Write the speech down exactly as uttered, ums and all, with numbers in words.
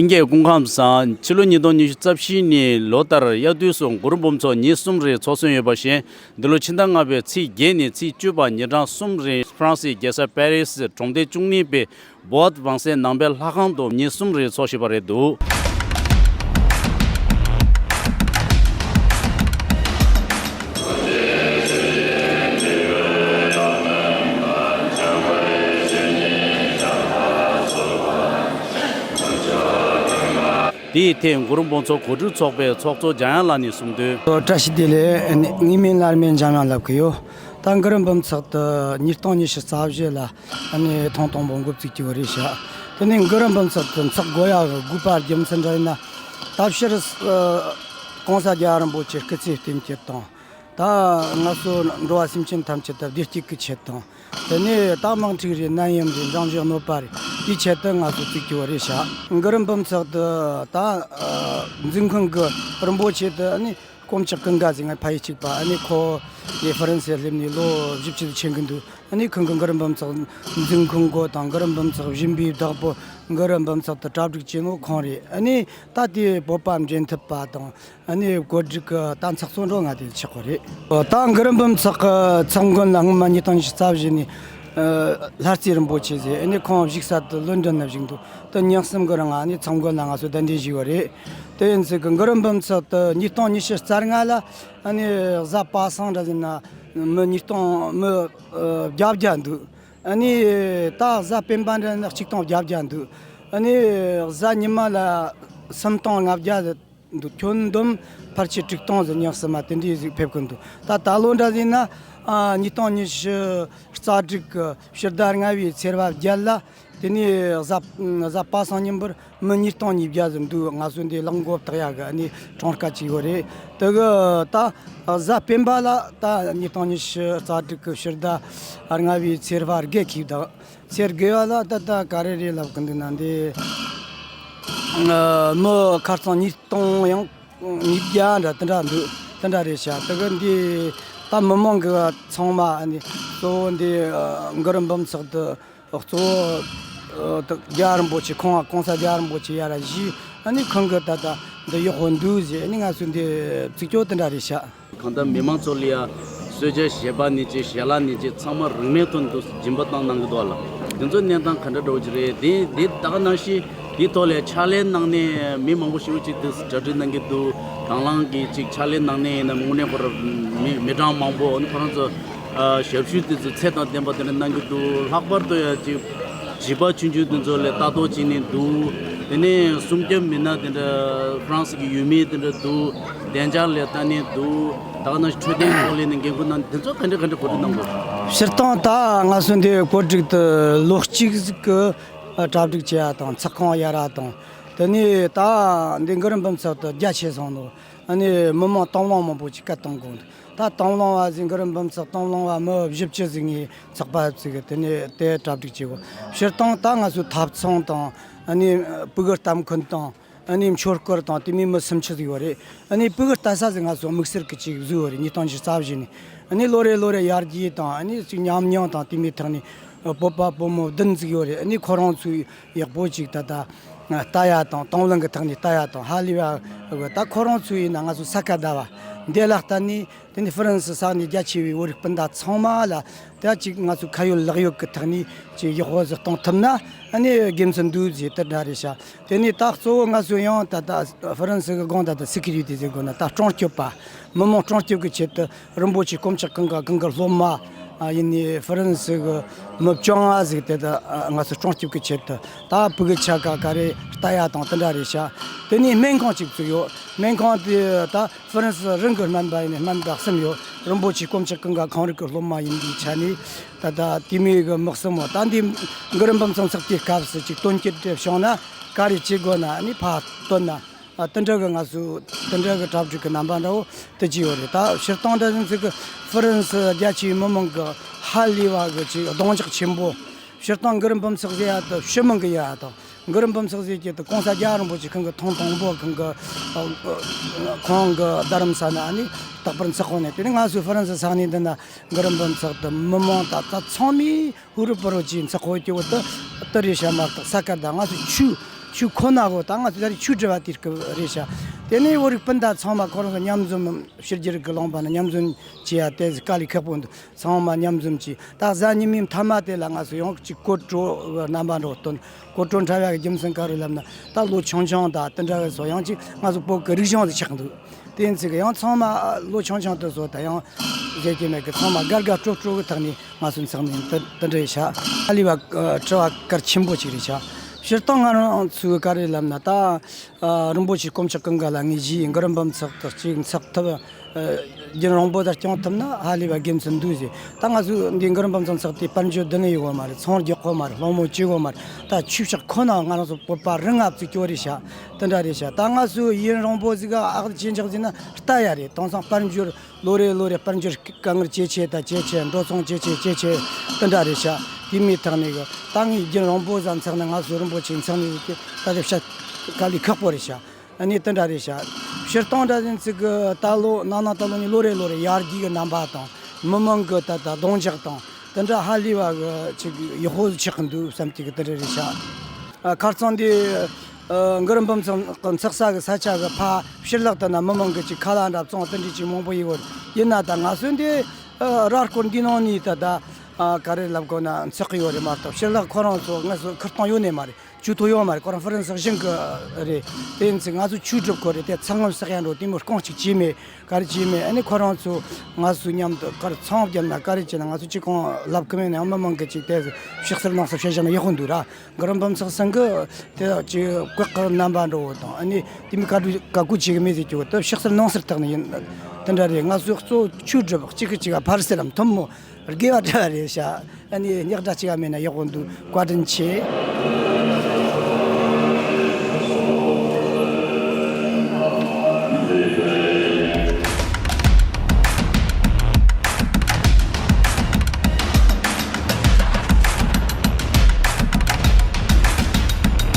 ལྷན་རྒྱས་སྐུ་ཁམས་བཟང་། ཕྱི་ལོ་ཉིས་སྟོང་ཉི་ཤུ་རྩ་བཞི་ནི་ལོ་ལྟར་དབྱར་དུས་སུ་གུ་རུ་འབུམ་ཚོགས་ཉིན་གསུམ་རེ་འཚོགས་སྲོལ་ཡོད་པ་བཞིན། འདི་ལོ་ཕྱི་ཟླ་ལྔ་པའི་ཚེས་བརྒྱད་ནས་ཚེས་བཅུ་བར་ཉིན་གྲངས་གསུམ་རིང་ཧྥ་རན་སིའི་རྒྱལ་ས་པེ་རི་སི་གྲོང་སྡེ་བཅུ་གཉིས་པའི་བོད་བང་སའི་ནང་པའི་ལྷ་ཁང་དུ་ཉིན་གསུམ་རེ་འཚོགས་བཞིན་པ་རེད་འདུག། དེའི་ཐད་གུ་རུ་འབུམ་ཚོགས་གོ་སྒྲིག་ཚོགས་པའི་ཚོགས་གཙོ་འཇམ་དབྱངས་ལགས་ནས་གསུངས་དོན། བཀྲ་ཤིས་བདེ་ལེགས། ངའི་མིང་ལ་རྨེན་འཇམ་དབྱངས་ལབ་ཀྱི་ཡོད། ད་གུ་རུ་འབུམ་ཚོགས་དེ་ཉིས་སྟོང་ཉི་ཤུ་རྩ་བཞི་ལ་ཐེངས་དང་པོ་འགོ་བཙུགས་ཀྱི་ཡོད་རེད་ཤག། དེ་ནས་གུ་རུ་འབུམ་ཚོགས་དེ་འཚོགས་དགོས་ཡག་གི་དགོས་པ་རྒྱུ་མཚན་འདྲ་ཡིན་ན། ད་སྤྱིར་༸གོང་ས་རྒྱལ་བ་རིན་པོ་ཆེ་སྐུ་ཚེ་བརྟན་ཆེད་དང་། ད་ང་ཚོ་འགྲོ་བ་སེམས་ཅན་ཐམས་ཅད་དེ་བདེ་སྐྱིད་ཀྱི་ཆེད་དང་། དེ་ནས་ད་དམག་འཁྲུག་རེད། ནད་ཡམས་རེད། འབྱུང་བཞི་གནོད་པ་རེད། དེའི་ཆེད་དུ་ང་ཚོ་བཙུགས་ཀྱི་ཡོད་རེད་ཤག། གུ་རུ་འབུམ་ཚོགས་དེ་ད་འཛིན་མཁན་གྱི་རིན་པོ་ཆེ་དེ་ནི་དཀོན་མཆོག་ཀུན་དགའ་ཟེར་མཁན་ཕ་ཡུལ་གཅིག་པ། ཨ་ནི་ཁོ་ཡི་ཧྥ་རན་སིར་སླེབས་ནས་ལོ་བཞི་བཅུ་ཕྱིན་གྱི་འདུག། ཨ་ནི་ཁོང་གི་གུ་རུ་འབུམ་ཚོགས་འཛིན་མཁན་གོ་དང་། གུ་རུ་འབུམ་ཚོགས་སྦྱིན་པའི་བདག་པོ། གུ་རུ་འབུམ་ཚོགས་དེ་གྲ་སྒྲིག་བྱེད་ནོ་ཁོང་རེད། ཨ་ནི་ད་དེ་བོད་པ་འབྲེལ་མཐུད་པ་དང་། ཨ་ནི་གོ་སྒྲིག་གི་ད་ཚོགས་གཙོ་འགྲོ་ང་དེ་ཆགས་པ་རེད། ད་གུ་རུ་འབུམ་ཚོགས་ཀྱི་ཚོགས་མགོན་ལ་སྔོན་མ་ཉིས་སྟོང་ཉི་ཤུ་རྩ་བཞི་ནས་ལྷ་རྩེ་རིན་པོ་ཆེ་ཟེར། ཨ་ནི་ཁོང་བཞུགས་ས་དེ་ལོན་ཌོན་ན་བཞུགས་འདུག། དེ་ཉིན་གསུམ་གི་རིང་ཨ་ནི་ཚོགས་མགོན་ལ་ང་ཚོ་གདན་འདྲེན་ཞུས་པ་རེད། དེ་ཡིན་ཚེ་གི་གུ་རུ་འབུམ་ཚོགས་དེ་ཉིས་སྟོང་ཉི་ཤུ་རྩ་ལྔ་ལ་ཨ་ནི་གཟའ་པ་སངས་འདྲ་ཟེར་ན་མི་ཉིས་སྟོང་མི་བརྒྱད་བརྒྱ་འདུག། ཨ་ནི་ད་གཟའ་སྤེན་པ་འདྲ་ན་གཅིག་སྟོང་བརྒྱད་བརྒྱ་འདུག། ཨ་ནི་གཟའ་ཉི་མ་ལ་སུམ་སྟོང་ལྔ་བརྒྱ་འདུག། ཁྱོན་བསྡོམས་ཕལ་ཆེར་དྲུག་སྟོང་ཟིན་ཉག་སྲིད་མ་དེ་འདྲའི་ཟིག་ཕེབས་ཀྱི་འདུག། ད་ད་ལོ་འདྲ་ཟིན་ན་ཨ་ཉིས་སྟོང་ཉི་ཤུ་རྩ་དྲུག་གི་ཕྱི་ཟླ་ལྔ་བའི་ཚེས་པ་བརྒྱད་ལ་དེ་ནས་གཟའ་གཟའ་པ་སངས་ཉིན་པར་མི་ཉིས་སྟོང་ཉིས་བརྒྱ་ཟིན་འདུག། ང་ཚོ་འདི་གླང་མགོ་བཏགས་ཡག་གི་ཨ་ནི་གྲངས་ཀ་ཅིག་ཡོད་རེད། དེ་གི་ད་གཟའ་སྤེན་པ་ལ་ད་ཉིས་སྟོང་ཉི་ཤུ་རྩ་དྲུག་གི་ཕྱི་ཟླ་ལྔ་བའི་ཚེས་པ་བརྒྱད་ཁེལ་འདུག། ཚེས་བརྒྱད་པ་ལ་ད་ལྟ་ག་རེ་རེད་ལབ་གི་འདུག་ན་འདི་མི་ཁ་སང་ཉིས་སྟོང་ཡང་ཉིས་བརྒྱ་འདྲ་དེ་འདྲ་འདུག། དེ་འདྲ་རེད་ཤག། དེ་གི་འདི་ད་མི་མང་གི་ཚང་མ་ཨ་ནི་གཙོ་བོ་འདི་གུ་རུ་འབུམ་ཚོགས་དེ་གཙོ་བོ་རྒྱལ་བ་རིན་པོ་ཆེ་ཁོང་གོང་ས་རྒྱལ་བ་རིན་པོ་ཆེ་ཡར་བཞུགས། ཨ་ནི་ཁོང་གི་ད་ལྟ་འདི་ཡག་པོ་འདུག་ཟེར། ཨ་ནི་ང་ཚོ་འདི་བཙུགས་སྐྱོ་དེ་འདྲ་རེད་ཤག། གང་ལྟར་མི་མང་ཚོ་ལ་ཡ་གསོལ་ཇ་བཞེས་པ་ནས་ཅིག་ཞལ་ལག་ནས་ཅིག་ཚང་མ་རིན་མེད་དུ་འདུག་སྦྱིན་པ་བཏང་གནང་གི་འདུག་ལ། འདི་ཚོ་གནས་སྟངས་ག་འདྲ་འདྲ་བོ་ཅིག་རེད། དེ་དེ་ད་ག་ནང་བཞིན་དེའི་ཐོག་ལ་ཕྱག་ལས་གནང་ནས་མི་མང་པོ་ཞིག་ཅིག་དུ་གྲ་སྒྲིག་གནང་གི་འདུག། དང་བླངས་ཀྱིས་ཅིག་ཕྱག་ལས་གནང་ནས་ཡིན་ན་དངོས་གནས་ཁོ་ར་མི་མི་གྲངས་མང་པོ་ཨ་ནི་ཁོ་རང་ཚོ་ཨ་ཞབས་ཞུ་དེ་ཚོ་ཚད་དང་ལྡན་པ་དེ་འདྲ་གནང་གི་འདུག། ལྷག་པར་དུ་ཡ་ཅིག་བྱིས་པ་ཆུང་ཆུང་དེ་ཚོ་ལ་ལྟ་རྟོག་བྱས་ནས་འདུག། དེ་ནས་སྲུང་སྐྱོབ་མི་སྣ་དེ་འདྲ་ཧྥ་རན་སི་གི་ཡུལ་མི་དེ་འདྲ་འདུག། བདེ་འཇགས་ལ་ལྟ་ནས་འདུག། ད་ག་ནང་བཞིན་འཕྲོད་བསྟེན་ཐོག་ལ་ནས་འགན་ཁུར་གནང་དེ་ཚོ་ག་འདྲ་ག་འདྲ་གོ་སྒྲིག་གནང་དགོས། སྤྱིར་བཏང་ད་ང་ཚོ་འདི་བཀོད་སྒྲིག་དེ་ལོ་གཅིག་ཟིག་གི་གྲ་སྒྲིག་བྱས་ཡ་དང་ཚོགས་ཁང་གཡར་བ་དང་། དེ་ནས་ད་འདི་གུ་རུ་འབུམ་ཚོགས་དེ་རྒྱ་ཆེ་སོང་ནོ། ཨ་ནི་མི་མང་དང་བླངས་མང་པོ་ཅིག་སྐད་གཏོང་དགོས་འདུག། ད་དང་བླངས་པ་ཟིག་གུ་རུ་འབུམ་ཚོགས་དང་བླངས་པ་མི་བཞི་བཅུ་ཟིག་ངས་ཚོགས་པ་ཚིག་གི་དེ་ནས་དེ་གྲ་སྒྲིག་བྱེད་དགོས། སྤྱིར་བཏང་ད་ང་ཚོའི་ཐབ་ཚང་དང་ཨ་ནི་ཕྲུ་གུ་ལྟ་མཁན་དང་། ཨ་ནི་མཆོད་སྐོར་དང་དེ་མིན་མི་སུམ་ཅུ་ཟིག་ཡོད་རེད། ཨ་ནི་ཕྲུ་གུ་ལྟ་ས་ཟིག་ང་ཚོ་དམིགས་བསལ་གི་ཅིག་བཟོས་ཡོད་རེད། ཉིས་སྟོང་ཉི་ཤུ་རྩ་བཞི་ནས་ཨ་ནི་ལོ་རེ་ལོ་རེ་ཡར་རྒྱས་དང་ཨ་ནི་ཅིག་ཉམས་མྱོང་དང་དེ་མིན་ཐོག་ནས་བོད་པ་བུ་མོ་བདུན་ཟིག་ཡོད་རེད། ཨ་ནི་ཁོ་རང་ཚོས་ཡག་པོ་ཅིག་ད་ལྟ་ལྟ་ཡ་དང་དང་བླངས་གི་ཐོག་ནས་ལྟ་ཡ་དང་ཧ་ལས་པ་ད་ཁོ་རང་ཚོ་ཡིན་ན་ང་ཚོ་ས་ག་ཟླ་བ་འདི་ལ་བརྟེན་ནས། དེ་ནས་ཧྥ་རན་སི་ས་གནས་རྒྱ་ཆེ་བའི་བོད་རིགས་སྤུན་ཟླ་ཚང་མ་ལ་ད་ཅིག་ང་ཚོ་ཁ་ཡོད་ལག་ཡོད་ཀྱི་ཐོག་ནས་ཅིག་ཡག་པོ་ཟིག་གཏོང་ཐུབ་ན་ཨ་ནི་དགེ་མཚན་འདུག་ཟེར་དེ་འདྲ་རེད་ཤག། དེ་ནས་ད་གཙོ་བོ་ང་ཚོ་ཡང་ད་ལྟ་ཧྥ་རན་སི་གི་དགོངས་དག་ད་སི་ཀུ་རི་ཊི་ཟེར་དགོས་ན་ད་སྲུང་སྐྱོབ་པ། མི་མང་སྲུང་སྐྱོབ་ཀྱི་ཆེད་དུ་རིན་པོ་ཆེ་དཀོན་མཆོག་ཀུན་དགའ་ཁོང་གི་སློབ་མ་ཡིན་ནའི་ཧྥ་རན་སི་གི་མི་བཅོ་ལྔ་ཟིག་དེ་ད་ང་ཚོ་སྲུང་སྐྱོབ་ཀྱི་ཆེད་དུ་ད་ཕྲུ་གུ་ཆ་ག་ག་རེ་ལྟ་ཡ་དང་དེ་འདྲ་རེད་ཤག། དེ་ནས་སྨན་ཁང་ཅིག་བཙུགས་ཡོད། སྨན་ཁང་དེ་ད་ཧྥ་རན་སི་རང་གི་སྨན་པ་ཡིན་ནའི་སྨན་པ་གསུམ་ཡོད། རིན་པོ་ཆེ་དཀོན་མཆོག་ཀུན་དགའ་ཁོང་རང་གི་སློབ་མ་ཡིན་པའི་ཆ་ནས་ད་ལྟ་དེ་མོ་གི་མི་གསུམ་མོ། ད་འདི་གུ་རུ་འབུམ་ཚོགས་ཚོགས་དུས་སྐབས་སུ་ཅིག་དོན་རྐྱེན་དེ་བྱུང་ན་ག་རེ་བྱེད་དགོས་ན་ཨ་ནི་ཕར་བཏོན་ན་ཨ་དེ་འདྲ་གི་ང་ཚོ་དེ་འདྲ་གི་གྲ་སྒྲིག་གི་རྣམ་པ་འདྲ་བོ་དེ་ཅིག་ཡོད་རེད། ད་སྤྱིར་བཏང་འདྲ་ཟིན་ཚིག་གི་ཧྥ་རན་སི་རྒྱ་ཆེའི་མི་མང་གི་ཧ་ལས་པ་གི་ཅིག་གདོང་འཇོག་ཆེན་པོ། སྤྱིར་བཏང་གུ་རུ་འབུམ་ཚོགས་ཟེར་ཡ་དེ་ཕྱི་མི་གི་ཡ་དང་། གུ་རུ་འབུམ་ཚོགས་ཟེར་གྱི་དེ་གོང་ས་རྒྱལ་བ་རིན་པོ་ཆེ་ཁོང་གི་ཐེངས་དང་པོ་ཁོང་གི་ཁོང་གི་རྡ་རམ་ས་ན་ནས་རྟག་པར་འཚོགས་གོ་ནས། དེ་ནས་ང་ཚོའི་ཧྥ་རན་སི་ས་གནས་འདི་ན་གུ་རུ་འབུམ་ཚོགས་དེ་མི་མང་ད་ད་ཚང་མས་ཧུ་རུ་པུ་རུ་ཅིག་འཚོགས་གོ་སྐྱེ་བོ་དེ་དེ་རེད་ཤག་མ་གཏོགས་ས་ག་ཟླ་ང་ཚོའི་ཆོས་ ཆོས་ཁོ་ན་གོ། ད་ང་ཚོ་ད་རེས་ཆོས་འབྲེལ་བ་དེ་སྐབས་རེད་ཤག་དེ་ནས་བོད་རིགས་སྤུན་ཟླ་ཚང་མ་ཁོ་རང་ཚོ་མཉམ་འཛོམས། ཕྱི་རྒྱལ་གི་ལུང་པ་ན་མཉམ་འཛོམས་བྱེད་ཡ་དེ་དཀའ་ལས་ཁག་པོ་འདུག་ཚང་མ་མཉམ་འཛོམས་བྱས། ད་གཟའ་ཉི་མའི་མཐའ་མ་དེ་ལ་ང་ཚོ་ཡང་ཅིག་སྐོར་བྲོ་རྣམ་པ་འགྲོ་སྟོན། སྐོར་བྲོ་འཁྲབ་ཡ་གི་རྒྱུ་མཚན་ག་རེ་ལབ་ན། ད་ལོ་ཆུང་ཆུང་དང་དེ་འདྲ་བའི་ཚོ་ཡང་ཅིག་ང་ཚོ་བོད་ཀྱི་རིག་གཞུང་དེ་ཆགས་འདུག་དེ་ཚིག་ཡང་ཚང་མ་ལོ་ཆུང་ཆུང་དེ་ཚོ་ད་ཡང་ཟེར་གྱི་མེད་གི། ཚང་མ་དགའ་དགའ་སྤྲོ་སྤྲོ་གི་ཐོག་ནས་ང་ཚོ་འཚོགས་ནས་དེ་དེ་འདྲ་ཡིན་ཤག་ཧ་ལས་པ་དྲི་བ་གལ་ཆེན་པོ་ཅིག་རེད་ཤག་སྤྱིར་བཏང་ང་རང་ཚོའི་ག་རེ་ལབ་ན། ད་རིན་པོ་ཆེ་དཀོན་མཆོག་ཀུན་དགའ་ལ་ངས་གཞི་ཡི་གུ་རུ་འབུམ་ཚོགས་དེ་གཅིག་འཚོགས་ཐུབ། རྒྱུན་རིང་པོ་ད་སྐྱོང་ཐུབ་ན་ཧ་ལས་པ་དགེ་མཚན་འདུག་ཟེར། ད་ང་ཚོས་འདི་གུ་རུ་འབུམ་ཚོགས་དེ་དཔལ་འབྱོར་འདི་ནས་ཡོད་གོ་མ་རེད། ཚོང་རྒྱག་གོ་མ་རེད། སློང་མོ་བྱེད་གོ་མ་རེད། ད་ཆོས་ཕྱོགས་ཁོ་ན་ང་རང་ཚོ་བོད་པ་རིགས་ལྔ་བཙུགས་ཀྱི་ཡོད་རེད་ཤག་དེ་འདྲ་རེད་ཤག་ད་ང་ཚོས་ཡུན་རིང་པོ་ཟིག་ག་ཨག་ཅེ་འཇོག་ཟིན་ན་ལྟ་ཡ་རེད། དེང་སང་དཔལ་འབྱོར་ལོ་རེ་ལོ་རེ་དཔལ་འབྱོར་དཀའ་ངལ་ཇེ་ཆེ་དང་ཇེ་ཆེ། འགྲོ་སོང་ཇེ་ཆེ་ཇེ་ཆེ་དེ་འདྲ་རེད་ཤག་དེ་མིན་ཐོག་ནས་གི་ད་ངས་རྒྱུན་རིང་པོ་ཟིག་འཚོགས་ནས། ང་ཚོ་རིན་པོ་ཆེ་འཚོགས་ནས་ཟིག་གི་ད་རེ་བཤད་དཀའ་ལས་ཁག་པོ་རེད་ཤག་ཨ་ནི་དེ་འདྲ་རེད་ཤག་སྤྱིར་བཏང་འདྲ་ཟིན་ཚིག་གི་ད་ལོ་ནང་ནང་ད་ལོ་ནས་ལོ་རེ་ལོ་རེ་ཡར་རྒྱས་ཀྱི་རྣམ་པ་དང་། མི་མང་གི་ད་ད་རྡུང་རྒྱག་དང་དེ་འདྲ་ཧ་ལས་པ་གི་ཅིག་ཡག་པོ་ཆགས་འདུག་བསམ་གྱི་གི་དེ་འདྲ་རེད་ཤག་ཨ། ཁ་རྩང་འདི་ཨ་གུ་རུ་འབུམ་ཚོགས་འཚོགས་ས་གི་ས་ཆ་གི་ཕ་ཕྱི་ལོགས་དེ་ན་མི་མང་གི་ཅིག་ཁ་ལག་འདྲ་བཙོང་དེ་འདྲ་ཅིག་མང་པོ་ཡོད་གི་ཡོད། ཡིན་ན་ད་ང་ཚོ་འདི་ཨ་ར་སྐོར་འདི་ནང་ནས་ད་ད་ཨ་ག་རེ་ལབ་དགོས་ན་འཚོགས་གི་ཡོད་རེད་མ་གཏོགས། ཕྱི་ལོགས་ཁོ་རང་ཚོ་ང་ཚོ་ཁུར་སྟོང་ཡོད་ནི་མ་རེད། ཇུས་གཏོགས་ཡོད་མ་རེད། ཁོ་རང་ཧྥ་རན་སི་གཞུང་གི་རེད། དེ་ཡིན་ཚེ་ང་ཚོ་ཆོས་སྒྲུབ་དགོས་རེད། དེ་ཚང་མ་བསགས་ཡ་འགྲོ་དེ་མོ་རྐང་གཅིག་བྱས་མེད། ག་རེ་བྱས་མེད། ཨ་ནི་ཁོ་རང་ཚོ་ང་ཚོ་མཉམ་དུ་ག་རེ་ཚོང་བརྒྱབ་ན་ག་རེ་བྱས་ན་ང་ཚོ་གཅིག་གང་ལབ་གི་མེད་ན་ཡང་མི་མང་གི་ཅིག་དེ་ཕྱི་གསལ་ནང་གསལ་བཤད་བཞག་ན་ཡག་པོ་འདུག་ར། གུ་རུ་འབུམ་ཚོགས་ཚང་གི་དེ་ཅིག་བཀག་གི་རྣམ་པ་འགྲོ་བོ་དང་། ཨ་ནི་དེ་མོ་བཀའ་འགྲོ་བཀའ་བཀོད་བྱེད་གི་མེད་ཟེར་གྱི་བོ་དེ་ཕྱི་གསལ་ནང་གསལ་ཐོག་ནས་ཡིན། དེ་འདྲ་རེད། ང་ཚོ་གཙོ་བོ་ཆོས་སྒྲུབ་གཅིག་གིས་གཅིག་ག་ཕར་ཟེར་ལམ་མཐུན་མོ་དགེ་བ་འདྲ་རེད་ཤག་ཨ་ནི་རྙོག་དྲ་གཅིག་ག་མེད་ན་ཡག་པོ་འདུག་བཀའ་དྲིན་ཆེ།